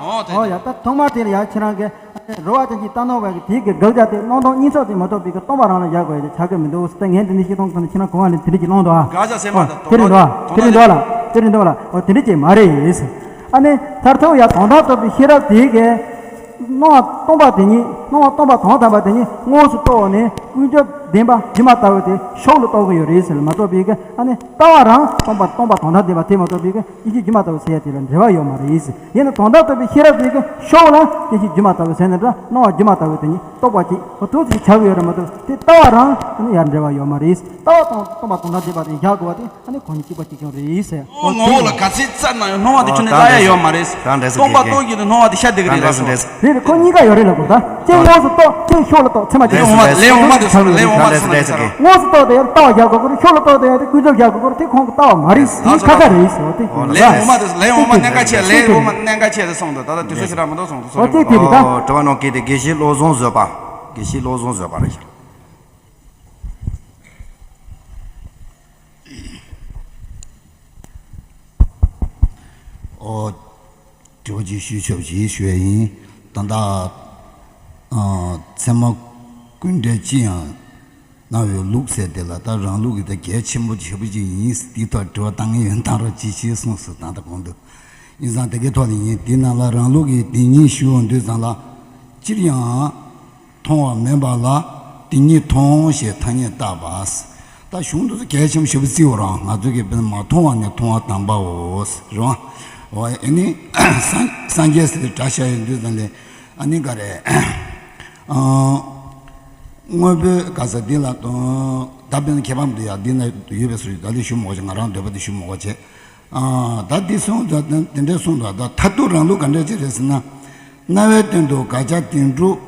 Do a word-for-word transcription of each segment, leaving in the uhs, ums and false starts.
ཨོ་དེ་ཨོ་ཡ་ད་ཐོག་མར་དེ་ལ་ཡ་ཁྱེད་རང་གི་རོ་བ་དེ་གྱིས་ལྟ་ནོར་བ་གི་དེ་གི་དགག་བྱ་དེ་སྣང་སྟོང་གཉིས་ཆོག་དེ་མ་གཏོགས་པའི་གི་སྟོང་པ་རང་ལ་བཞག་དགོས་ཡ་དེ་ཆགས་ཀྱི་མི་འདུག་ཟེར་ཏེ། ངས་འདི་འདྲ་ཞིག་གཏོང་ཙང་ནས་ཁྱེད་རང་གོ་བ་ལེན་དེ་འདྲ་ཞིག་གླེང་འདུག་ཨ། དགག་བྱ་ཟེར་མ་ཨོ་ད་དེ་རེད་འདུག་ཨ། དེ་རེད་འདུག་ཨ་ལ། དེ་རེད་འདུག་ཨ་ལ། ཨོ་དེ་འདྲ་ཅིག་མ་རེད་ཟེར། ཨ་ནི་མཐར་ཐུག་ཡ་དོན་དམ་རྟོགས་པའི་ཤེས་རབ་དེ་གི་སྣང་བ་སྟོང་པ་དེ་ཉིད། སྣང་བ་སྟོང་པ་དོན་དམ་པ་དེ་ཉིད་དངོས་སུ་རྟོགས་ནས་ཀུན་རྫོབ་བདེན་པ་སྒྱུ་མ་ལྟ་བུ་དེ་ཕྱོགས་ལ་རྟོགས་ཀྱི་ཡོད་རེད་ཟེར་ལ་མ་གཏོགས་པའི་གི། ཨ་ནི་ལྟ་བ་རང་སྟོང་པ་སྟོང་པ་དོན་དམ་བདེན་པ་དེ་མ་གཏོགས་པའི་གི་ཡིན་གཅིག་སྒྱུ་མ་ལྟ་བུ་ཟེར་ཡ་དེ་ལ་འབྲེལ་བ་ཡོད་མ་རེད་ཟེར། ཡིན་ན་དོན་དམ་རྟོགས་པའི་ཤེས་རབ་དེ་གི་ཕྱོགས་ལ་ཡིན་གཅིག་སྒྱུ་མ་ལྟ་བུ་ཟེར་ན་འདྲ། སྣང་བ་སྒྱུ་མ་ལྟ་བུ་དེ་ཉིད་རྟོགས་པ་གཅིག་ཁོ་ཐུག་ཅིག་ཆགས་ཀྱི་ཡོད་རེད་མ་གཏོགས་དེ་ལྟ་བ་རང་ཨ་ནི་ཡར་འབྲེལ་བ་ཡོད་མ་རེད། ལྟ་བ་དང་སྟོང་པ་དོན་དམ་བདེན་པ་དེ་བཞག་དགོས་པ་དེ། ཨ་ནི་གོ་ནི་གཅིག་པ་གཅིག་རྐྱང་རེད་ཟེར། ཨོ་ངོ་བོ་ལ་ག་ཚད་བཙལ་ན་ཡང་སྣང་བ་དེ་ཁྱོན་ནས་བརླག་ཡ་ཡོད་མ་རེད། སྟོང་པ་རྟོགས་ཀྱི་དེ་སྣང་བ་དེ་ཤར་བསྡད་ཀྱི་རེད་ལབ་སོང་། རེད་རེད། ཁོ་གཉིས་ཀ་ཡོད་རེད་ལབ་དགོས། ད་གཅིག་དངོས་སུ་རྟོགས། གཅིག་ཕྱོགས་ལ་རྟོགས། ཚད་མ་གཅིག་ལན་འོ་མ་དེ་སོང་། ལན་འོ་མ་དེ་སོང་། དངོས་སུ་རྟོགས་དེ་ཡང་ལྟ་བ་རྒྱག་དགོས་ཀྱི་རེད། ཕྱོགས་ལ་རྟོགས་དེ་ཡང་དེ་ཀུན་རྫོབ་རྒྱག་དགོས་ཀྱི་རེད། དེ་ཁོང་གི་ལྟ་བ་མ་རེད། དེ་ཁ་ཁ་རེད་ཟེར་བ་དེ། ལན་འོ་མ་དེ། ལན་འོ་མ་གནད་འགག་ཆེ། ལན་འོ་མ་གནད་འགག་ཆེ་དེ་སོང་འདུག་ད་ལྟ་དུས་ཚོད་ཞེ་དྲག་མི་འདུག་སོང་འདུག་སོང་འདུག་ཨོ་དེ་དེ་རེད་ད། ཨོ་དྲི་བ་གནང་མཁན་དེ་དགེ་བཤེས་བློ་བཟང་བཟོད་པ། དགེ་བཤེས་བློ་བཟང་བཟོད་པ་རེད་ཤག་ཨོ། དྲི་བ་ཅིག་ཞུ་ཆོག་ཅིག་ཞུ་ཡ་ཡིན། ད་ལྟ་ཨ་ཚད་མ་ཀུན་བྲལ་ཅི་ཡང་སྣང་བའི་ལུགས་ཟེར་དེ་ལ་ད་རང་ལུགས་ཀྱི་ད་གལ་ཆེན་པོ་ཞེ་པོ་ཅིག་ཡིན། དེའི་ཐོག་དྲི་བ་བཏང་ངེས་ཡོན་བཏང་རོགས་ཅིག་ཞེས་གསུངས་སོང་། ད་ལྟ་གོང་དུ་ཡིན་ཙང་དེ་གའི་ཐོག་ལ་ཡིན། དེའི་ནང་ལ་རང་ལུགས་ཀྱི་དེ་ཉིད་ཞུ་འོང་དུས་ཙང་ལ་སྤྱིར་ཡང་། མཐོང་བ་མིན་པ་ལ་དེ་ཉིད་མཐོང་ཞེས་ཐ་སྙད་བཏགས་པ། ད་གཞུང་དུ་གལ་ཆེན་པོ་ཞེ་པོ་བརྩི་བ་རང་ང་ཚོ་གི་དཔེར་ན་མ་མཐོང་བ་ནི་མཐོང་བ་དམ་པའོ། རེད་བ། འོ་ཨ་ནི་སངས་སངས་རྒྱས་ཟེར་ཏེ་སྒྲ་བཤད་ཡོང་དུས་ཙམ་ལས་ཨ་ནི་ག་རེ། ཨ་དངོས་པོའི་ག་ས་འདི་ལ་དོན་ད་དཔེར་ན་ཁྱད་པར་མི་འདུག་ཡ། འདི་ན་ཡོད་པའི་སུ་ཡོད་ད་ལས་ཞུ་མ་དགོས་བྱས། ང་རང་འདོད་པ་དེ་ཞུ་མ་དགོས་བྱས། ཨ་ད་འདི་གསུངས་ད་དེ་འདྲའི་གསུངས་ད་ད་མཐར་ཐུག་རང་ལུགས་ག་འདྲ་ཅིག་རེད་ཟེར་ན། རྣ་བའི་སྟེང་དུ་དགག་བྱ་བདེན་གྲུབ།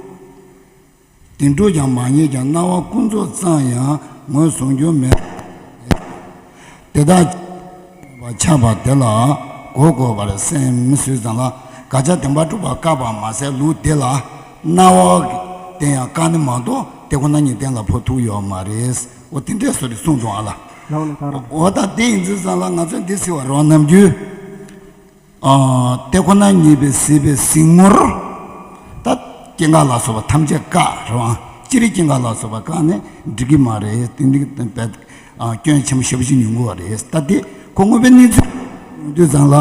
བདེན་གྲུབ་ཀྱང་མ་རྙེད་ཀྱང་། རྣ་བ་ཀུན་རྫོབ་ཙམ་ཡང་ངོས་བཟུང་རྒྱུ་མེད། དེ་དག་ཆགས་པ་དེ་ལ་གོ་དགོས་པར་སེམས་ཟེར་ཙམ་ལ། དགག་བྱ་བདེན་པར་གྲུབ་པ་བཀག་པ་མ་ཟད་ལུགས་འདི་ལ་རྣ་བ་དེ་ཡང་བཀག་ནི་མ་གཏོགས་ དེ་ཁོ་ན་ཉིད་གཏན་ལ་ཕབ་ཐུབ་ཡོད་མ་རེད། འོ་དེ་འདྲས་བཟོ་རེ་གསུངས་འདུག་ཨ་ལ། ལགས་ལགས་ལགས། འོ་ད་དེ་ཡིན་ཙང་ལ་ང་ཚོས་འདི་ཟེར་བ་རང་ནམ་རྒྱུན། ཨ། དེ་ཁོ་ན་ཉིད་པའི་སྲིད་པའི་གཟིགས་ངོར། ད་སྐྱེ་འགག་ལ་སོགས་པ་ཐམས་ཅད་བཀག་རེད་བ། སྤྱིར་སྐྱེ་འགག་ལ་སོགས་པ་བཀག་ནས་འགྲིག་གི་མ་རེད། དེ་འདི་བས་སྐྱོན་ཆེན་པོ་ཞེ་པོ་ཅིག་ཉུང་གི་རེད། ད་དེ་ཁོ་དངོས་པོའི་གནས་ཚུལ་ཡོང་དུས་ཙང་ལ།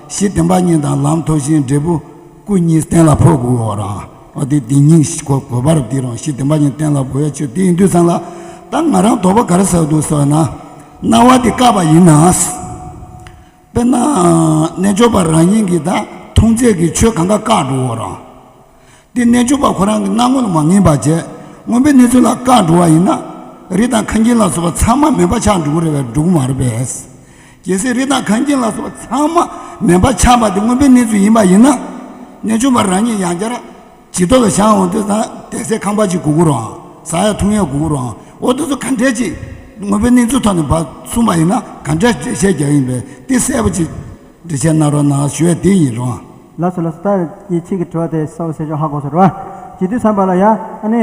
གཞི་བདེན་པ་གཉིས་དང་ལམ་མཐོ་ཞིང་འབྲས་བུ་སྐུ་གཉིས་གཏན་ལ་ཕབ་དགོས་པ་རང་། འོ་དེ་དེ་གཉིས་གོ་གོ་བར་དེ་རང་གཞི་བདེན་པ་གཉིས་གཏན་ལ་ཕབ་ཡ་ཆོས་དེ་ཡིན་དུས་ཙང་ལ། ད་ང་རང་དོགས་པ་ག་རེ་ཟ་འདུག་ཟེར་ན། སྣང་བ་དེ་བཀག་པ་ཡིན་ན། དཔེར་ན། རྣལ་འབྱོར་པ་རང་ཉིད་ཀྱིས་ད་མཐོང་ཚད་ཀྱི་ཆོས་གང་ག་བཀག་འགྲོ་བ་རང་། འདི་རྣལ་འབྱོར་པ་ཁོ་རང་གི་སྣང་ངོ་ལ་མ་ངེས་པ་བྱས། དངོས་པོའི་གནས་ཚུལ་ལ་བཀག་འགྲོ་བ་ཡིན་ན། རི་དང་ཁ་འགྱིང་ལ་སོགས་པ་ཚང་མ་མེད་པ་ཆགས་འགྲོ་གི་རེད་པས། འགྲོ་གི་མ་རེད་པས། གལ་སྲིད་རི་དང་ཁ་འགྱིང་ལ་སོགས་པ་ཚང་མ་མེད་པ་ཆགས་པ་དེ་དངོས་པོའི་གནས་ཚུལ་ཡིན་པ་ཡིན་ན། རྣལ་འབྱོར་པ་རང་ཉིད་ཡང་བསྐྱར་བྱི་དོར་ལ་བཞག་འོང་དུས་ཙང་བསྡད་སའི་ཁང་པ་ཅིག་དགོས་ཀྱི་རེད། ཟ་ཡ་འཐུང་ཡ་དགོས་ཀྱི་རེད། འོ་དེ་ཚོ་ག་འདྲས་ཅིག་དངོས་པོའི་གནས་ཚུལ་ཐོག་ནས་ཕར་གསུངས་པ་ཡིན་ན་ག་འདྲས་འགྲེལ་བཤད་རྒྱག་ཡིན་པས། དེ་གསལ་པོ་ཅིག་འགྲེལ་བཤད་གནང་རོགས་གནང་ཞུ་ཡ་དེ་ཡིན་རུང་། ལགས་སོ་ལགས་སོ། ད་ངས་ཁྱེད་ཀྱི་དྲི་བ་དེ་གསལ་པོ་གསལ་ཆོག་ཧ་གོ་སོང་རེད་བ། བྱེད་དུས་ཙམ་པ་ལ་ཡ། ཨ་ནི།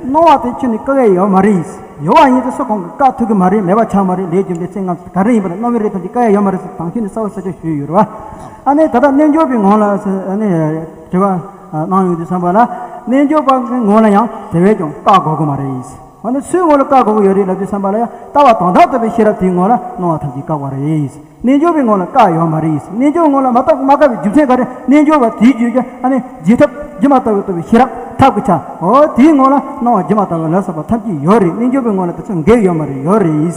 སྣང་བ་དེ་ཁྱོན་ནས་བཀག་ཡས་ཡོད་མ་རེད། ཡོད་པ་ཡིན་ཙང་སུ་གང་གིས་བཀག་ཐུབ་ཀྱི་མ་རེད། མེད་པ་ཆགས་མ་རེད། ལས་རྒྱུ་འབྲས་ཚེ་སྔ་ག་རེ་ཡིན་པ་ལ་སྣང་བའི་རིགས་ཐམས་ཅད་བཀག་ཡས་ཡོད་མ་རེད་ཟེར་དང་ཁྱོན་ནས་གསལ་པོ་གསལ་ཆོག་ཞུས་ཡོད་རེད་བ། ཨ་ནི་ད་ལྟ་རྣལ་འབྱོར་པའི་ངོ་ལ་ཟེར་ཨ་ནི་དྲི་བ་གནང་ཡོང་དུས་ཙམ་པ་ལ། རྣལ་འབྱོར་པ་གི་ངོ་ལ་ཡང་དེ་བས་ཀྱང་བཀག་དགོས་ཀྱི་མ་རེད། འོ་ན་སུའི་ངོ་ལ་བཀག་དགོས་ཀྱི་ཡོད་རེད་ལབ་དུས་ཙམ་པ་ལ་ཡང་ལྟ་བ་དོན་དམ་རྟོགས་པའི་ཤེས་རབ་དེའི་ངོ་ལ་སྣང་བ་ཐམས་ཅད་བཀག་པ་རེད། རྣལ་འབྱོར་པའི་ངོ་ལ་བཀག་ཡོད་མ་རེད། རྣལ་འབྱོར་ངོ་ལ་མ་བཀག་མ་བཀག་པའི་རྒྱུ་མཚན་ག་རེ། རྣལ་འབྱོར་པ་དེའི་རྒྱུད་ཀྱི་ཨ་ནི་རྗེས་ཐོབ་སྒྱུ་མ་ལྟ་བུ་ལྟ་བུའི་ཤེས་རབ་ཐབས་ཀྱི་ཆ། འོ་དེའི་ངོ་ལ་སྣང་བ་སྒྱུ་མ་ལྟ་བུ་ལ་སོགས་པ་ཐམས་ཅད་ཡོད་རེད། རྣལ་འབྱོར་པའི་ངོ་ལ་དེ་ཚོ་འགལ་ཡོད་མ་རེད། ཡོད་རེད།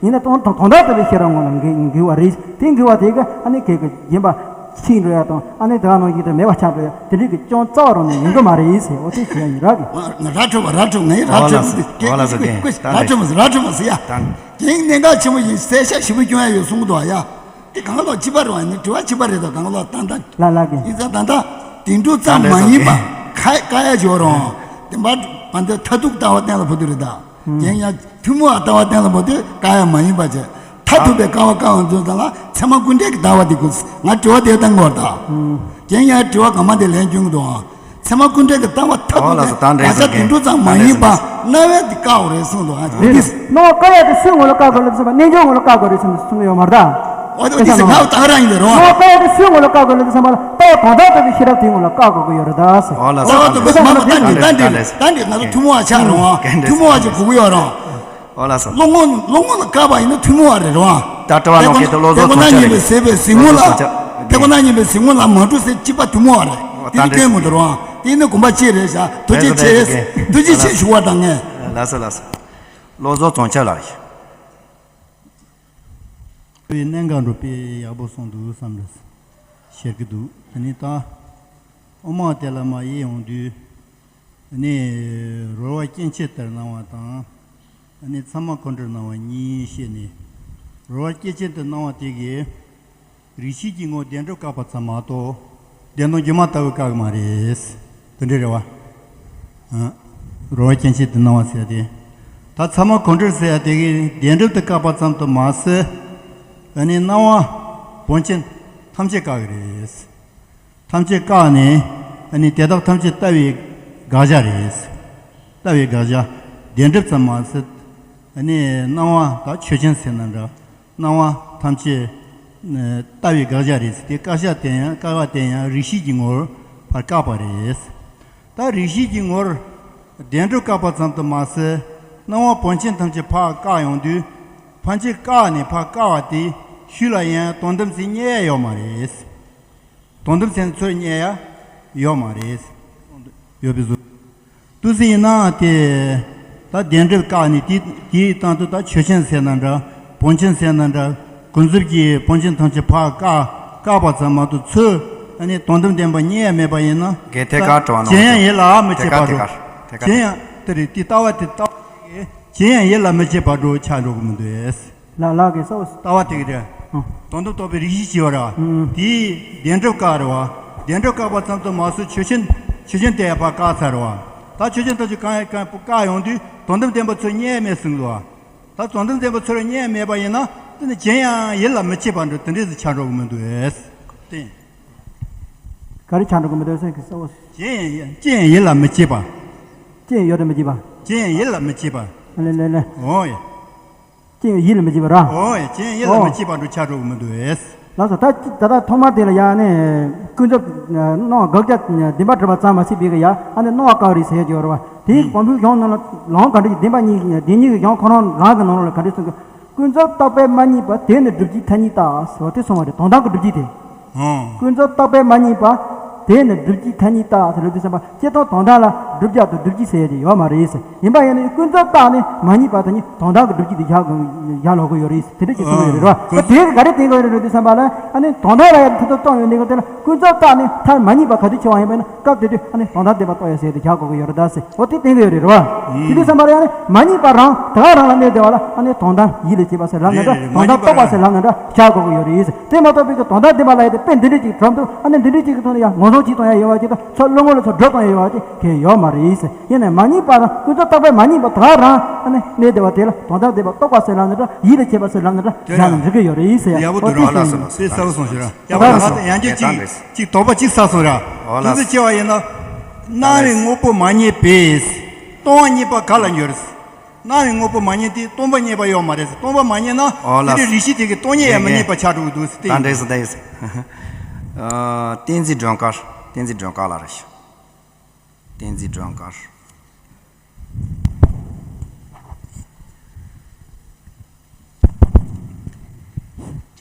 ཡིན་ན་དོན་དོན་དམ་རྟོགས་པའི་ཤེས་རབ་ངོ་ལ་འགལ་འགལ་བ་རེད། དེ་འགལ་བ་དེ་ག་ཨ་ནི་གེགས་ཀྱི་བརྒྱན་པ་ཕྱིན་འགྲོ་ཡ་དང་། ཨ་ནི་དེ་ག་ནང་བཞིན་དུ་མེད་པ་ཆགས་འགྲོ་ཡ་དེ་འདྲའི་གི་སྐྱོན་རྩ་བ་རང་ནས་ཡོང་གི་མ་རེད་ཟེར། འོ་དེ་ཞུ་ཡ་ཡིན་ར་གི། ར་འཕྲོད་པ་ར་འཕྲོད་ངའི་ར་འོ་ལགས་སོ། འོ་ལགས་སོ། རྒན་ད་ར་འཕྲོད་མ་སོང་། ར་འཕྲོད་མ་སོང་ཡ། ད་རྒན་གནད་འགག་ཆེན་པོ་ཡིན། གསལ་བཤད་ཞིབ་པོ་སྐྱོན་ཡ་ཡོད་གསུང་གི་འདུག་ཨ་ཡ། དེ་གང་ལོག་གཅིག་པ་རེད་བ། ནི་དྲི་བ་གཅིག་པ་རེད་དོ། གང་ལོག་ཏན་ཏན། ལ་ལ་གི། ཡིན་ཙང་ད་ལྟ་བདེན་གྲུབ་ཙམ་མ་ཡིན་པ་ཁ་བཀག་ཡ་ཡོད་རུང་། བདེན་པ་བ་འདི་མཐར་ཐུག་ལྟ་བ་གཏན་ལ་ཕབ་དུས་རེད་ད། རྒན་ཡང་ཐུན་མོང་བ་ལྟ་བ་གཏན་ལ་ཕབ་དུས་བཀག་ཡ་མ་ཡིན་པ་བྱས། མཐར་ཐུག་པའི་བཀག་པ་བཀག་པ་འཛིན་ཙམ་ལ་ཚད་མ་ཀུན་བྲལ་གྱི་ལྟ་བ་དེ་དགོས། ང་དྲི་བ་དེ་བཏང་དགོས་ད། རྒན་ཡང་དྲི་བ་གང་མང་དེ་ལན་སྐྱོན་གྱི་འདུག་ཨང་། ཚད་མ་ཀུན་བྲལ་གྱི་ལྟ་བ་མཐར་ཐུག་པའི་བག་ཆགས་བདེན་གྲུབ་ཙམ་མ་ཡིན་པ་རྣ་བས་དེ་བཀག་པ་རེད་གསུངས་འདུག་ཨང་། རེད། སྣང་བ་བཀག་ཡ་དེ་སུའི་ངོ་ལ་བཀག་དགོས་ལབ་དུས་ཙམ་པ་རྣལ་འབྱོར་ངོ་ལ་བཀག་དགོས་རེད་གསུངས་གསུངས་ཡོད་མ་རེད་ད། འོ་དེ་ཟེར་ང་བཏགས་རང་ཡིན་པས་རོ། སྣང་བ་བཀག་ཡ་དེ་སུའི་ངོ་ལ་བཀག་དགོས་ལབ་དུས་ཙམ་པ་ལ་ལྟ་བ་དོན་དམ་རྟོགས་པའི་ཤེས་རབ་དེའི་ངོ་ལ་བཀག་དགོས་ཀྱི་ཡོད་རེད་ད་ཟེར། འོ་ལགས་སོ། ད་འོ་དེ་ད་འོ་ལགས་སོ། ད་འདི་ད་འདི་ད་འདི་ད་འདི་ང་ཚོ་ཐུན་མོང་བ་ཆགས་རུང་། ཐུན་མོང་བ་ཅིག་དགོས་ཀྱི་ཡོད་རུང་། འོ་ལགས་སོ། བློ་ངོ་བློ་ངོ་ལ་བཀག་པ་ཡིན་ན་ཐུན་མོང་བ་རེད་རུང་། ད་ལྟ་བ་ནང་གི་དེ་བློ་བཟོ་དེ་ཁོ་ན་ཉིད་པའི་སྲིད་པའི་གཟིགས་ངོ་ལ། དེ་ཁོ་ན་ཉིད་པའི་གཟིགས་ངོ་ལ་མ་གྲུབ་ཟེར་གཅིག་པ་ཐུན་མོང་བ་རེད། དེ་ནི་སྐྱོན་མི་འདུག་རུང་། དེ་ནི་དགོངས་པ་ཆེ་རེད་བཞག་ཐུགས་རྗེ་ཆེ། ཐུགས་རྗེ་ཆེ་ཞུ་བ་དང་ངས། ལགས་སོ་ལགས་སོ། བློ་བཟོ་བཙོང་ཆ་ལགས། བའི་གནད་འགག་འགྲོ་དཔེ་ཡག་པོ་གསུངས་འདུག་བསམ་རེད་ཤེར་གི་འདུག་དེ་ནི་ད་དབུ་མ་དེ་ལ་མ་དབྱེ་ཡོང་དུས་ནི་རོལ་བ་སྐྱེ་མཆེད་ལྟར་སྣང་བ་དང་། ནི་ཚད་མ་འཁོར་འདས་སྣང་བ་གཉིས་བཤད་ནས། རོལ་བ་སྐྱེ་མཆེད་ལྟར་སྣང་བ་དེ་གིས། རིགས་ཤེས་ཀྱི་ངོར་བདེན་གྲུབ་བཀག་པ་ཙམ་མ་གཏོགས། བདེན་སྟོང་སྒྱུ་མ་ལྟ་བུ་བཀག་གི་མ་རེད། དེ་འདྲ་རེད་བ། ཨ། རོལ་བ་སྐྱེ་མཆེད་དུ་སྣང་བ་ཟེར་ཏེ། ད་ཚད་མ་འཁོར་འདས་ཟེར་ཡ་དེ་གིས་བདེན་གྲུབ་ཏུ་བཀག་པ་ཙམ་དུ་མ་ཟད། ཨ་ནི་སྣང་བ་བོན་ཆེན་ཐམས་ཅད་བཀག་གི་རེད། ཐམས་ཅད་བཀག་ནས། ཨ་ནི་དེ་དག་ཐམས་ཅད་ལྟ་བའི་དགག་བྱ་རེད། ལྟ་བའི་དགག་བྱ། བདེན་གྲུབ་ཙམ་མ་ཟད། ཨ་ནི་སྣང་བ་དག་ཆོས་ཅན་ཟེར་ན་འདྲ། སྣང་བ་ཐམས་ཅད་ལྟ་བའི་དགག་བྱ་རེད་ཟེར་ཏེ། བཀག་བྱ་དེ་ཡང་བཀག་པ་དེ་ཡང་རིགས་ཤེས་ཀྱི་ངོར་ཕར་བཀག་པ་རེད། ད་རིགས་ཤེས་ཀྱི་ངོར་བདེན་གྲུབ་བཀག་པ་ཙམ་དུ་མ་ཟད། སྣང་བ་བོན་ཆེན་ཐམས་ཅད་ཕར་བཀག་ཡོང་དུས། ཕན་ཆད་བཀག་ནས་ཕར་བཀག་པ་དེ་ཤུལ་ལ་ཡང་དོན་དམ་ཚིག་རྙེད་ཡ་ཡོད་མ་རེད། དོན་དམ་ཚིག་ཚུར་རྙེད་ཡ་ཡོད་མ་རེད། ཡོད་པའི་བཟོ། དུས་ཚོད་ཡིན་ན་དེ། ད་བདེན་གྲུབ་བཀག་ནས་དེ་དེའི་སྟེང་དུ་ད་ཆོས་ཅན་ཟེར་ན་འདྲ། བོན་ཆེན་ཟེར་ན་འདྲ། ཀུན་རྫོབ་ཀྱི་བོན་ཆེན་ཐམས་ཅད་ཕར་བཀག་བཀག་པ་ཙམ་མ་གཏོགས་ཚུར་ཨ་ནི་དོན་དམ་བདེན་པ་རྙེད་ཡ་མེད་པ་ཡིན་ན། དགེ་ཐད་ཀར་དྲི་བ་གཞན་ཡང་ཡིད་ལ་མི་བྱེད་པར་འགྲོ། གཞན་ཡང་དེ་རེད། དེ་ལྟ་བ་དེ་ལྟ་བ་དེ་གཞན་ཡང་ཡིད་ལ་མི་བྱེད་པར་འགྲོ་ཆགས་འགྲོ་གི་མི་འདུག་ལ་ལ་གི་སོ། ལྟ་བ་དེ་གི་རེད། ཨང་། དོན་དམ་རྟོགས་པའི་རིགས་ཤེས་བྱེད་པ་རེད་བ། ཨང་། དེའི་བདེན་གྲུབ་བཀག་རེད་བ། བདེན་གྲུབ་བཀག་པ་ཙམ་དུ་མ་ཟད་ཆོས་ཅན། ཆོས་ཅན་དེ་ཡང་ཕར་བཀག་ཚར་རེད་བ། ད་ཆོས་ཅན་དེ་ཚོ་གང་ཡང་གང་ཡང་བཀག་ཡོང་དུས་དོན་དམ་བདེན་པ་ཚུར་རྙེད་མེད་གསུངས་འདུག་བ། ད་དོན་དམ་བདེན་པ་ཚུར་རྙེད་མེད་པ་ཡིན་ན་དེ་ནི་གཞན་ཡང་ཡིད་ལ་མི་བྱེད་པ་འདྲ་དེ་འདྲས་སུ་ཆགས་འགྲོ་གི་མི་འདུག་ཨེ། ཏེ། ག་རེ་ཆགས་འགྲོ་གི་མི་འདུག་ཟེར་གི་སོ། གཞན་ཡང་ཅི་ཡང་ཡིད་ལ་མི་བྱེད་པ། ཅི་ཡང་ཡོད་དུ་མི་བྱེད་པ། རྐྱེན་ཡིད་ལ་མི་བྱེད་པ། ལེ་ལེ་ལེ། འོ་ཡ། རྐྱེན་ཡིད་ལ་མི་བྱེད་པ་ར། འོ་ཡ། རྐྱེན་ཡིད་ལ་ཨོ། མི་བྱེད་པ་འདྲ་ཆགས་འགྲོ་གི་མི་འདུག་ཨེ། ལགས་སོ། ད་ད་ལྟ་ཐོག་མ་དེ་ལ་ཡ་ནི་ཀུན་རྫོབ་སྣང་བ་དགག་བྱ་བདེན་པར་གྲུབ་པ་ཙམ་མ་ཟད་པའི་གི་ཡ་ཨ་ནི་སྣང་བ་བཀག་རེད་ཟེར་གྱི་ཡོད་རེད་བ། དེའི་བམ་པོའི་གཞུང་ནང་ལ་ལུང་ག་འདྲ་ཞིག་བདེན་པ་གཉིས་བདེན་གཉིས་ཀྱི་གཞུང་ཁོ་རང་རང་གི་ནང་ལ་ག་འདྲ་གསུངས་ཀྱི། ཀུན་རྫོབ་རྟོག་པས་མ་རྙེད་པ་དེ་ནི་སྒྲུབ་བྱའི་ཐ་སྙད་ལྟ་ཟེར་བ་དེ་གསུངས་པ་རེད། དོན་དམ་གྱི་སྒྲུབ་བྱེད་དེ། ཨང་། ཀུན་རྫོབ་རྟོག་པས་མ་རྙེད་པ། དེ་ནི་སྒྲུབ་བྱའི་ཐ་སྙད་ལྟ་ཟེར་ལབ་དུས་ཙམ་པ་སྤྱིར་བཏང་དོན་དམ་ལ་བསྒྲུབ་བྱ་དང་སྒྲུབ་བྱེད་ཟེར་ཡ་དེ་ཡོད་མ་རེད་ཟེར། ཡིན་པ་ཡིན་ན་ཀུན་རྫོབ་རྟོག་ནས་མ་རྙེད་པ་དེ་ཉིད་དོན་དམ་གྱི་སྒྲུབ་བྱེད་དེ་བཞག་དགོས་བཞག་ལོག་གི་ཡོད་རེད་ཟེར། དེ་འདྲ་ཅིག་གསུང་གི་ཡོད་རེད་བ། ཨང་། ད་དེ་ག་རེ་བསྟན་གྱི་ཡོད་རེད་ལབ་དུས་ཙམ་པ་ལ་ཨ་ནི་དོན་དམ་ལ་ཡ་མཐར་ཐུག་སྟོང་ཡོད་གནས་སྐབས་དེ་ལ་ཀུན་རྫོབ་རྟོག་ནས་མཐར་མ་རྙེད་པ་ག་དུས་ཆེ་བ་ཡིན་པ་ཡིན་ན། སྐབས་དེ་དུས་ཨ་ནི་དོན་དམ་བདེན་པར་རྟོགས་ཡ་ཟེར་ཏེ་བཞག་དགོས་ཀྱི་ཡོད་རེད་ད་ཟེར། འོ་དེ་བསྟན་གྱི་ཡོད་རེད་རེད་བ། དེ་དུས་ཙམ་པར་ཡང་ནི་མ་རྙེད་པ་རང་དེ་ག་རང་ལ་གནས་བསྡད་པ་ལ་ཨ་ནི་དོན་དམ་ཡིད་ལ་བྱེད་པ་ཟེར་ལབ་ན་འདྲ། དོན་དམ་རྟོགས་པ་ཟེར་ལབ་ན་འདྲ་བཞག་དགོས་ཀྱི་ཡོད་རེད་ཟེར། དེ་མ་གཏོགས་པའི་གི་དོན་དམ་བདེན་པ་ལབ་ཡ་དེ་དཔེ་འདི་འདྲ་ཅིག་གྲུབ་འདུག་ཨ་ནི་འདི་འདྲ་ཅིག་གི་ཐོག་ནས་ཡང་ངོ་སྲུང་བྱེད་གཏོང་ཡ་ཡོད་བ་ཅིག་དང་ཚུར་བློ་ངོ་ལ་ཚུར་སྒྲུབ་གཏོང་ཡ་ཡོད་བ་ཅིག་གལ་ཡོད་མ་རེད་ཟེར། ཡིན་ནའི་མ་རྙེད་པ་རང་ཀུན་རྫོབ་རྟོག་པས་མ་རྙེད་པ་དེ་ག་རང་ཨ་ནི་གནས་བསྡད་པ་དེ་ལ་དོན་དམ་བདེན་པར་རྟོགས་པ་ཟེར་ལབ་ན་འདྲ། ཡིད་ལ་བྱེད་པ་ཟེར་ལབ་ན་འདྲ་བཞག་ན་འགྲིག་གི་ཡོད་རེད་ཟེར་ཡ། དེ་ཡག་པོ་འོ་འདུག་དེ་ར། ལགས་སོ། ལགས་སོ། དེ་གསལ་པོ་གསུངས་ཤིག་ར། ཡག་པོ་ད་ད་ཡང་ཅིག་ཅིག་དོགས་པ་ཅིག་ཟ་སོང་ར། འོ་ལགས། དུས་ཚོད་ཆེ་བ་ཡིན་ན། སྣང་བའི་དངོས་པོ་མ་རྙེད་པས་སྟོང་པ་རྙེད་པ་ག་ལ་འགྱུར། སྣང་བའི་དངོས་པོ་མ་རྙེད་དེ་སྟོང་པ་རྙེད་པ་ཡོད་མ་རེད། སྟོང་པ་མ་རྙེད་ན། འོ་དེ་ལགས། རེ་རིགས་ཤིག་དེ་གི་སྟོང་ཉིད་ཡང་མི་རྙེད་པ་ཆགས་འགྲོ་གི་འདུག་ཟེར་ཏེ། ད་འགྲིག་སོང་། ད་འགྲིག་སོང་། ཨ། བསྟན་འཛིན་སྒྲོལ་དཀར། བསྟན་འཛིན་སྒྲོལ་དཀར་ལགས་རེད་ཤག་བསྟན་འཛིན་སྒྲོལ་དཀར།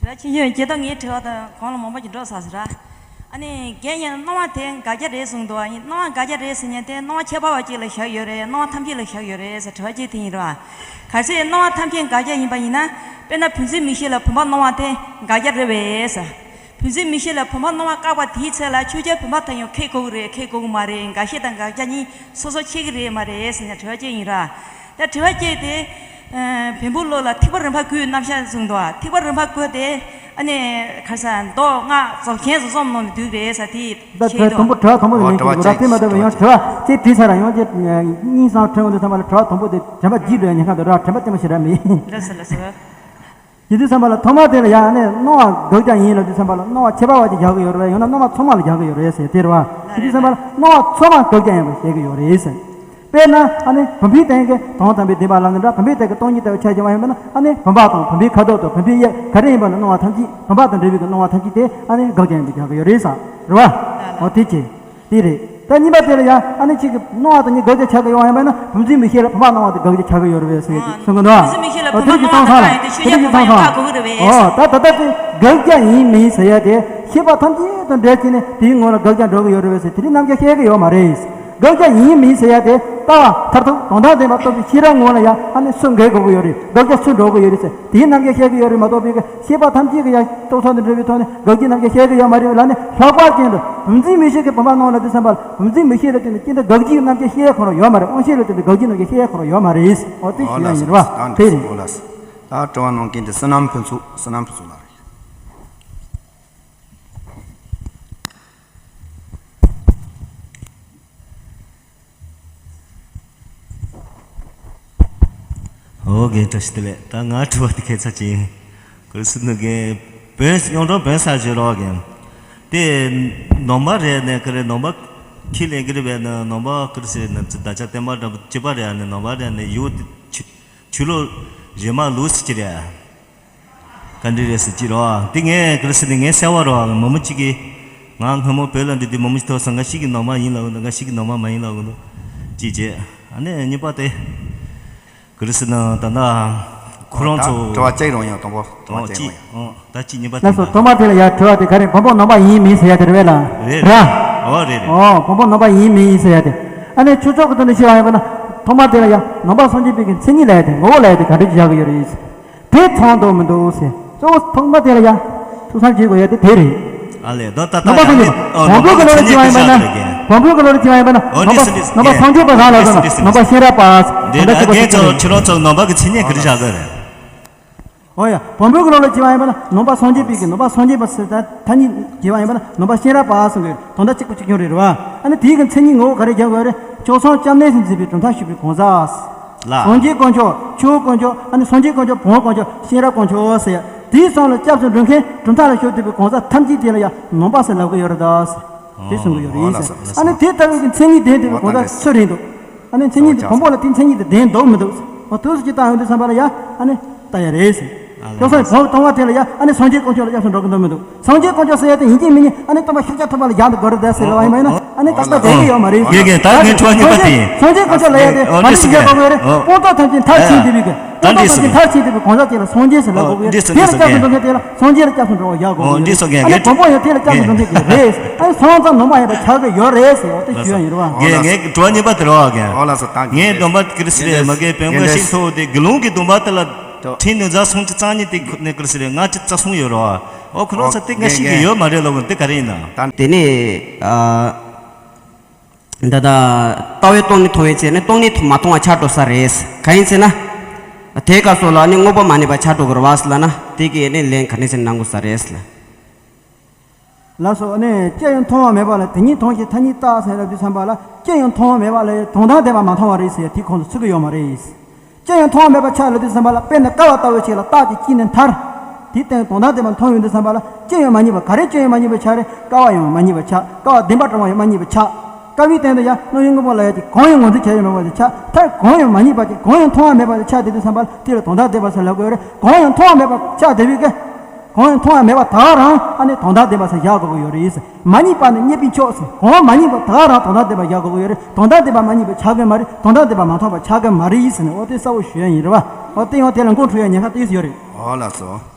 དྲི་བ་ཆེ་ཤོས་ཇེ་ཏོ་ངའི་དྲི་བ་དང་གོང་ལ་མང་པོ་ཅིག་འགྲོ་ཚར་ཟེར་ར། ཨ་ནི་རྒན་ཡང་སྣང་བ་དེ་འགལ་རྐྱང་རེད་གསུངས་འདུག་ཨ་ནི་སྣང་བ་འགལ་རྐྱང་རེད་ཟེར་མཁན་དེ་སྣང་བ་ཁྱད་པར་བ་གཅིག་ལ་བཞག་ཡོད་རེད། སྣང་བ་ཐམས་ཅད་ལ་བཞག་ཡོད་རེད་ཟེར་དྲི་བ་གཅིག་དེ་ཡིན་ར། གལ་སྲིད་སྣང་བ་ཐམས་ཅད་འགལ་རྐྱང་ཡིན་པ་ཡིན་ན། དཔེར་ན་བུམ་འཛིན་མིག་ཤེས་ལ་བུམ་པ་སྣང་བ་དེ་འགལ་རྐྱང་རེད་པས་ཟེར། བུམ་འཛིན་མིག་ཤེས་ལ་བུམ་པ་སྣང་བ་བཀག་པ་དེའི་ཚེ་ལ་ཆོས་ཅན་བུམ་པ་དང་ཡང་ཁེགས་དགོས་ཀྱི་རེད། ཁེགས་དགོས་ཀྱི་མ་རེད། འགལ་ཤེས་དང་འགལ་རྐྱང་གཉིས་སོ་སོ་ཕྱེ་གི་རེད་མ་རེད་ཟེར་ནས་དྲི་བ་གཅིག་ཡིན་ར། ད་དྲི་བ་གཅིག་དེ། ཨ། བེམ་པོ་ལོ་ལ་ཐེག་པ་རིམ་པ་དགུའི་རྣམ་གཞག་གསུངས་འདུག་ཐེག་པ་རིམ་པ་དགུ་དེ་ཨ་ནི་ག་རེ་ཟེར་མདོ་སྔགས་རྫོགས་ཆེན་བཟོ་རྩོམ་ནང་ནས་བསྡུས་རེད་ཟེར། དེ་ད་ཆེད་དུ་དྲི་བ་དང་པོ་དེ་ལ་ཡང་དྲི་བ་དེ་མ་གཏོགས་ཡང་དྲི་བ་གཅིག་དྲིས་ཚར་ར། ཡང་གཅིག་གཉིས་གསུམ་དྲི་འོང་དུས་ཙམ་པ་ལ་དྲི་བ་དང་པོ་དེ་དྲན་པ་བརྗེད་འགྲོ་ཡ་ཉེན་ཁ་འདུག་ར། དྲན་པ་བརྟན་པོ་ཞིག་ར་མེད། ལགས་སོ་ལགས་སོ། དེ་དུས་ཙམ་པ་ལ་ཐོག་མ་དེ་ལ་ཡང་ནི་སྣང་བ་འགག་རྐྱང་ཡིན་ལབ་དུས་ཙམ་པ་ལ་སྣང་བ་ཁྱད་པར་བ་ཅིག་རྒྱག་གི་ཡོད་རེད། ཡང་ན་སྣང་བ་ཚང་མ་ལ་རྒྱག་གི་ཡོད་རེད་ཟེར་དེ་རེད་བ། དེ་དུས་ཙམ་པ་ལ་སྣང་བ་ཚང་མ་འགག་རྐྱང་ཡིན་པ་བཤད་ཀྱི་ཡོད་རེད་ཟེར། དཔེར་ན་ཨ་ནི་བུམ་པའི་སྟེང་གི་དོན་དམ་པའི་བདེན་པ་ལ་ནི་འདྲ། བུམ་པའི་སྟེང་གི་སྟོང་ཉིད་ལྟ་བུ་ཆ་བཞག་པ་ཡིན་པ་ན་ཨ་ནི་བུམ་པ་དང་བུམ་པའི་ཁ་དོག་དང་བུམ་པའི་དབྱིབས་ག་རེ་ཡིན་པ་ན་སྣང་བ་ཐམས་ཅད་བུམ་པ་དང་འབྲེལ་བའི་གི་སྣང་བ་ཐམས་ཅད་དེ་ཨ་ནི་འགག་རྐྱང་ཡིན་པ་རྒྱག་གི་ཡོད་རེད་ཟེར་རེད་བ། འོ་དེ་ཅི། དེ་རེད། ད་གཉིས་པ་དེ་ལ་ཡང་ཨ་ནི་གཅིག་གི་སྣང་བ་དང་གཉིས་འགག་རྐྱང་ཆགས་ཀྱི་ཡོད་པ་ཡིན་པ་ན་བུམ་འཛིན་མིག་ཤེས་ལ་བུམ་པ་སྣང་བ་དེ་འགག་རྐྱང་ཆགས་ཀྱི་ཡོད་རེད་པས་ཟེར་གསུང་གི་འདུག་བུམ་འཛིན་མིག་ཤེས་ལ་བུམ་པ་སྣང་བ་དེ་འགག་ཡིན་ཏེ་ཆོས་ཅན་བུམ་པ་ཡང་བཀག་དགོས་ཀྱི་རེད་པས། ཨོ་ད་ད་ལྟ་དེ་འགག་རྐྱང་ཡིན་མིན་ཟེར་ཡ་དེ་ཤེས་པ་ཐམས་ཅད་དང་འབྲེལ་བྱས་ནས་དེའི་ངོ་ལ་འགག་རྐྱང་འགྲོ་གི་ཡོད་རེད་པས་ཟེར་དེ་རིང་རྣམ་རྒྱལ་བཤད་ཀྱི་ཡོད་མ་རེད། འགག་རྐྱང་ཡིན་མིན་ཟེར་ཡ་དེ་ལྟ་བ་མཐར་ཐུག་དོན་དམ་བདེན་པ་རྟོགས་པའི་ཤེས་རབ་ངོ་ལ་ཡང་ཨ་ནི་སུ་འགལ་དགོས་ཀྱི་ཡོད་རེད། འགག་རྐྱང་སུ་འགྲོ་གི་ཡོད་རེད་ཟེར་དེའི་རྣམ་རྒྱལ་བཤད་ཀྱི་ཡོད་རེད་མ་གཏོགས་པའི་གི་ཤེས་པ་ཐམས་ཅད་ཀྱི་ཡང་རྟོགས་ཚོགས་དང་འབྲེལ་བའི་ཐོག་ནས་དགག་བྱའི་རྣམ་གཞག་བཤད་ཀྱི་ཡོད་མ་རེད་ལ་ནི། ལྷག་པར་ཅན་དུ་བུམ་འཛིན་མིག་ཤེས་ཀྱི་བུམ་པ་སྣང་ལ་དེ་བསམ་པ་ལ་བུམ་འཛིན་མིག་ཤེས་ལ་བརྟེན་ནས་ཅི་འདྲ་དགག་བྱའི་རྣམ་གཞག་བཤད་ཡ་ཁོ་རང་ཡོད་མ་རེད། དབང་ཤེས་ལ་བརྟེན་ནས་དགག་བྱའི་རྣམ་གཞག་བཤད་ཡ་ཁོ་རང་ཡོད་མ་རེད། འོ་དེ་ཞུ་ཡ་ཡིན་རེད་བ། དེ་རེད། ད་དྲི་བ་གནང་མཁན་དེ་བསོད་ནམས་ཕུན་ཚོགས། བསོད་ནམས་ཕུན་ཚོགས་ལགས་རེད། ཨོ་རྒན་བཀྲ་ཤིས་བདེ་ལེགས། ད་ང་དྲི་བ་དེ་ཁྱད་མཚར་ཅིག་ཡིན། ཁོ་རེ་སི་ནུ་རྒན་བོན་གཡུང་དྲུང་བོན་གསར་བརྗེ་རོགས་རྒན། དེ་ནང་པ་རེད་ནས་ཁ་རེ་ནང་པ་ཁྱི་ལེན་གི་རེད་པས་ན། ནང་པ་ཁ་རེ་སི་ནི་བདག་ཅག་བསྟན་པ་འདྲ་པོ་གཅིག་པ་རེད་ནས། ནང་པ་རེད་ནས་ཡུལ་དེ་ཆུ་ཆུ་ལོ་རེ་མ་ལུག་སི་ཅི་རེད། ག་འདྲ་རེད་ཟེར་གྱི་རོ། དེ་ངས་ག་རེ་ཟེར་ནས་ངས་གསལ་བ་རོ། མོ་མོ་གཅིག་གིས་ང་སྔ་མོ་བོད་ལ་འདི་དུས་མོ་མོ་གཅིག་ཐོག་སང་ག་ཤི་གི་ནོ་མ་ཡིན་ལ་འོ་འདུག་ག་ཤི་གི་ནོ་མ་མ་ཡིན་ལ་འོ་འདུག་ཅི་བྱས། ཨ་ནི་གཉིས་པ་དེ་ག་རེ་ཟེར་ན་ད་ལྟ་ཁོ་རང་ཚོ་དྲི་བ་གཅིག་རང་ཡང་དང་པོ་དྲི་བ་གཅིག་རང་ཡང་། ད་གཅིག་གཉིས་པ་ལགས་སོ། དེ་ཐོག་མ་དེ་ལ་ཡ་དྲི་བ་དེ་ག་རེ་བོན་པོ་ནང་པ་ཡིན་མིན་ཟེར་ཡ་དེ་རེད་པས་ལ། རེད། ར། ཨོ་རེད་རེད། ཨོ་བོན་པོ་ནང་པ་ཡིན་མིན་ཟེར་ཡ་དེ། ཨ་ནི་ཆོས་ཕྱོགས་ཀྱི་དོན་དུ་བཤད་པ་ཡིན་པ་ན་ཐོག་མ་དེ་ལ་ཡ་ནང་པ་སངས་རྒྱས་པའི་གི་མཚན་ཉིད་ལ་ཡ་དེ་ངོ་བོ་ལ་ཡ་དེ་ག་འདྲ་ཅིག་བཞག་གི་ཡོད་རེད། དེ་ཚང་འདུག་མི་འདུག་ཟེར། གཙོ་བོ་ཐོག་མ་དེ་ལ་ཡ་ཐུགས་བསམ་བཞེས་དགོས་ཡ་དེ་དེ་རེད། ཨ་ལས་ད་ད་ནང་པ་སངས་རྒྱས་པ་བོན་པོའི་གི་ལོ་ལ་བྱས་པ་ཡིན་པ་ན། བོན་པོའི་གི་ལོ་ལ་བྱས་པ་ཡིན་པ་ན་ནང་པ་ནང་པ་སངས་རྒྱས་པ་གང་ལ་ཟེར་ན་ནང་པ་ཤེས་རབ་པ་ཟེར། དེ་འདྲ་གཅིག་པ་གཅིག་ཁྱོད་རང་ཚོ་ནང་པ་གི་མཚན་ཉིད་ག་རེ་བཞག་གི་རེད། ཨོ་ཡ། བོན་པོའི་གི་ལོ་ལ་བྱས་པ་ཡིན་པ་ན་ནང་པ་སངས་རྒྱས་པའི་གི་ནང་པ་སངས་རྒྱས་པ་ཟེར་ད་ཐ་སྙད་བྱས་པ་ཡིན་པ་ན་ནང་པ་ཤེས་རབ་པ་ཟེར་གི་དོན་དག་གཅིག་པ་གཅིག་རྐྱང་རེད་རེད་བ། ཨ་ནི་དེའི་གི་མཚན་ཉིད་ངོ་བོ་ག་རེ་རྒྱག་དགོས་རེད། ཇོ་ཚང་སྐྱབས་གནས་སུ་མཛད་པའི་གྲུབ་མཐའ་ཞུས་པའི་གང་ཟག་ལ། སངས་རྒྱས་དཀོན་མཆོག་ཆོས་དཀོན་མཆོག་ཨ་ནི་སངས་རྒྱས་དཀོན་མཆོག་བོན་དཀོན་མཆོག་ཤེས་རབ་དཀོན་མཆོག་ཟེར་ཡ། དེའི་གསུང་ལ་སྐྱབས་སུ་འགྲོ་མཁན་གྲུབ་མཐའ་ལ་ཞུགས་བསྡད་པའི་གང་ཟག་ཐམས་ཅད་དེ་ལ་ཡང་ནང་པ་ཟེར་ལབ་ཀྱི་ཡོད་རེད་ད་ཟེར། དེ་གསུང་གི་ཡོད་རེད་ཟེར། ཨ་ནི་དེ་ལྟ་བུའི་གི་མཚན་ཉིད་ལྡན་བསྡད་པའི་གང་ཟག་སུ་རེད་འདུག་ཨ་ནི་མཚན་ཉིད་དེ་བུམ་པ་ལ་དེ་མཚན་ཉིད་དེ་ལྡན་འདུག་མི་འདུག་འོ་དུས་སུ་ཅི་ལྟ་ཡོང་དུས་ཙམ་པ་ལ་ཡ་ཨ་ནི་ལྟ་ཡ་རེད་ཟེར། ཨ་ལ་ཁྱོད་ཚོ་བུམ་སྟོང་པ་དེ་ལ་ཡ་ཨ་ནི་སངས་རྒྱས་དཀོན་མཆོག་ལ་སྐྱབས་སུ་འགྲོ་གི་འདུག་མི་འདུག་སངས་རྒྱས་དཀོན་མཆོག་ཟེར་ཡ་དེ་ཡིན་གཅིག་མིན་གཉིས་ཨ་ནི་སྟོང་པ་ཤཱཀྱ་ཐུབ་པ་ལ་ཡར་དུ་འགྲོ་རེད་ཟེར་ལབ་པ་ཡིན་པ་ཡིན་ན་ཨ་ནི་ཏག་ཏག་བསྡད་ཀྱི་ཡོད་མ་རེད། ཡེ་གེ་ད་ངས་ཁྱོད་གཉིས་པ་དེ་སངས་རྒྱས་དཀོན་མཆོག་ལབ་ཡ་དེ་ཨོ་མ་ནི་དེ་སུ་གི་ཡ་གོ་རེད། ཨོ་དེ་སུ་གི་སྤངས་རྟོགས་ཐམས་ཅད་མཐར་ཕྱིན་ཏེ་བའི་གི་ད་སྤངས་རྟོགས་ཐམས་ཅད་མཐར་ཕྱིན་ཏེ་བའི་གོང་ས་ཅིག་ལ་སངས་རྒྱས་ཟེར་ལབ་དགོས་ཀྱི་ཡོད་རེད། དེ་ལ་སྐྱབས་སུ་འགྲོ་མཁན་དེ་ལ་སངས་རྒྱས་ལ་སྐྱབས་སུ་འགྲོ་བ་ཡག་དགོས་ཀྱི་ཡོད་རེད། ཨ་ནི་བུམ་པ་ཡང་དེ་ལ་སྐྱབས་སུ་འགྲོ་མཁན་གྱི་རེད། ཨ་ནི་སོང་ཙང་ནོར་མ་ཡིན་པ་ཆགས་ཀྱི་ཡོད་རེད་ཟེར་འོ་དེ་ཞུ་ཡ་ཡིན་རེད་བ། ངས་ངས་དྲི་བ་གཉིས་པ་དེ་རེད་བ་རྒན། ཨོ་ལགས་སོ་ད་ངས་སྡོམ་པ་ཀི་རི་སི་རེད་མ་གི་བོན་དགོན་ཤིང་ཐོག་དེ་དགེ་སློང་གི་སྡོམ་པ་དེ་ལ་ཁྲིམས་ནུས་རྩ་སྲུང་གི་རྩ་གཉིས་དེ་ཁུ་ནས་ཀི་རི་སི་རེད་ང་ཅི་རྩ་སྲུང་ཡོད་རེད་བ། ཨོ་ཁོ་རང་ཚོ་དེ་ང་ཤེས་ཀྱི་ཡོད་མ་རེད་ལབ་དགོས་དེ་ག་རེ་ཡིན་ན། དེ་ནས་ཨ། འདི་ལྟ། ལྟ་བས་སྟོང་ཉིད་མཐོང་བའི་ཚེ་ནི་སྟོང་ཉིད་མ་མཐོང་བ་ཆགས་འགྲོ་ས་རེད། གང་ཡིན་ཟེར་ན། དེའི་སྐབས་སུ་ལ་ནི་དངོས་པོ་མ་ནུས་པ་ཆགས་འགྲོ་དགོས་རེད་བ་ཟེར་ལབ་ན་དེ་གིས་ནི་ལན་ག་ནས་ཟེར་གནང་དགོས་ས་རེད་ཟེར་ལ། ལགས་སོ་ནི་ཅི་ཡང་མཐོང་བ་མེད་པ་ལ་དེ་ཉིད་མཐོང་ཞིང་ཐ་སྙད་བཏགས་ཟེར་ལབ་དུས་ཙམ་པ་ལ་ཅི་ཡང་མཐོང་བ་མེད་པ་ལ་དོན་དམ་བདེན་པ་མ་མཐོང་བ་རེད་ཟེར་དེ་ཁོང་ཚོ་ཚུགས་ཀྱི་ཡོད་མ་རེད། ཅི་ཡང་མཐོང་བ་མེད་པ་ཆགས་ལབ་དུས་ཙམ་པ་ལ་དཔེར་ན་ཀ་བ་ལྟ་བུ་ཞིག་ལ་རྟགས་ཀྱིས་དཀྱིལ་ནས་མཐར། དེའི་སྟེང་དོན་དམ་བདེན་པ་མཐོང་ཡོང་དུས་ཙམ་པ་ལ་ཅི་ཡང་མ་རྙེད་པ་ག་རེ་ཅི་ཡང་མ་རྙེད་པ་ཆགས་རེད། ཀ་བ་ཡང་མ་རྙེད་པ་ཆགས། ཀ་བ་བདེན་པ་གྲུབ་པ་ཡང་མ་རྙེད་པ་ཆགས། ཀ་བའི་སྟེང་དུ་ཡང་སྣང་ཡུལ་དངོས་པོ་ལ་ཡང་ཅིག་གང་ཡང་ངོས་འཛིན་བྱས་ཡོད་མེད་པ་ཆགས། མཐར་གང་ཡང་མ་རྙེད་པ་ཅིག་གང་ཡང་མཐོང་བ་མེད་པ་ཅིག་ཆགས་བསྡད་དུས་ཙམ་པ་ལ་དེ་ལ་དོན་དམ་བདེན་པ་ཟེར་ལབ་དགོས་རེད། གང་ཡང་མཐོང་བ་མེད་པ་ཆགས་བསྡད་པའི་གི་གང་ཡང་མཐོང་བ་མེད་པ་ད་ག་རང་ཨ་ནི་དོན་དམ་བདེན་པ་ཟེར་བཞག་དགོས་ཀྱི་ཡོད་རེད། མ་རྙེད་པ་ནི་རྙེད་པའི་མཆོག་ཟེར། གང་མ་རྙེད་པ་ད་ག་རང་དོན་དམ་བདེན་པ་བཞག་དགོས་ཀྱི་ཡོད་རེད། དོན་དམ་བདེན་པ་མ་རྙེད་པ་ཆགས་ཀྱི་མ་རེད། དོན་དམ་བདེན་པ་མ་མཐོང་བ་ཆགས་ཀྱི་མ་རེད་ཟེར་ནས་འོ་དེ་གསལ་པོ་ཞུ་ཡ་ཡིན་རེད་བ། འོ་དེ་ཡང་དེ་ལ་མགོ་འཁྲུ་ཡ་ཉེན་ཁ་ཏོག་ཙམ་ཡོད་རེད། ཨོ་ལགས་སོ།